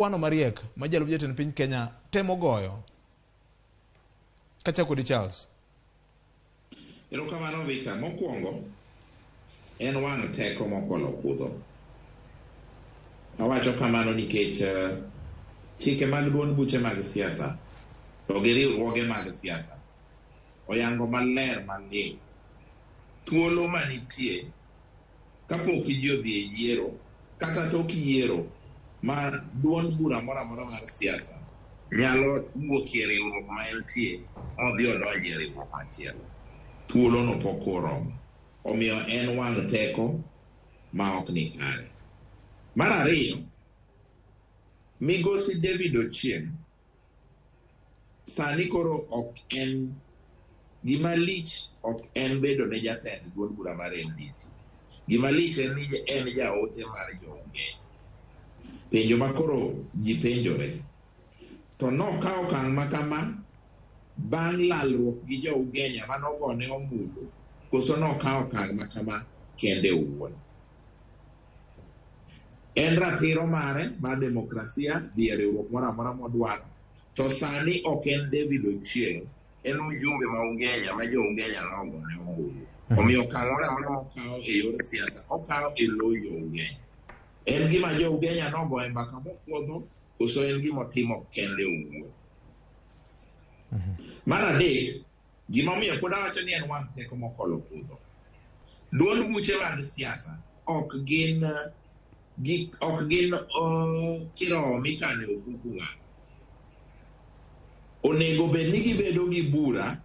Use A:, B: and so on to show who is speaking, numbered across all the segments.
A: Kwano mariek ma jalup jatend piny Kenya temo goyo. Kachako kodi Charles.
B: Erokamano Victor. Mokwongo, en wang' teko mokolo kudho. Awacho kamano nikech chike mag duond buche mag siasa to gi riwruoge mag siasa oyango maler maliw thuolo manitie kapok ji odhi e yiero kata tok yiero ma duond bura moro amora mar siasa nyalo wuokie riwruok ma entie modhi odonji e riwruok machielo. Thuolono pok oromo. Omiyo en wang' teko ma ok ni kare. Mar ariyo, Migosi David Ochieng' sani koro ok en gima lich ok en bedo ne jatend duond bura mar LDT. Gima lich en ni en jaote mar jo Ugenya. Penjo ma koro ji penjore, to nokawo okang' ma kama bang' lalruok gi jo Ugenya manogone ombulu koso nokawo okang' ma kama kende owuon? En ratiro mare mar demokrasia dhi e riwruok moro amora modwaro. To sani ok en David Ochieng', en ujumbe ma Ugenya ma jo Ugenya nogone ombulu. Omiyo okang' moro amora mokawo e yor siasa, okawo e lo jo Ugenya. En gima jo Ugenya nogoye mbaka mopuodho koso en gima otimo kende owuon? Mar adek, Gimomiyo pod awacho ni en wang' teko mokolo kudho. Duond buche mag siasa ok gin gik ok gin kirowo mikane ofuku ng'ato. Onego bed ni gibedo gi bura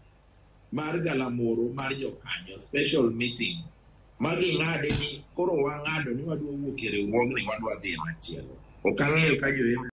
B: mar galamoro mar jokanyo, special meeting, ma ging'ade ni koro wang'ado ni wadwa wuok e riwruogni wadwa dhi e machielo. Ok ang'eyo ka jo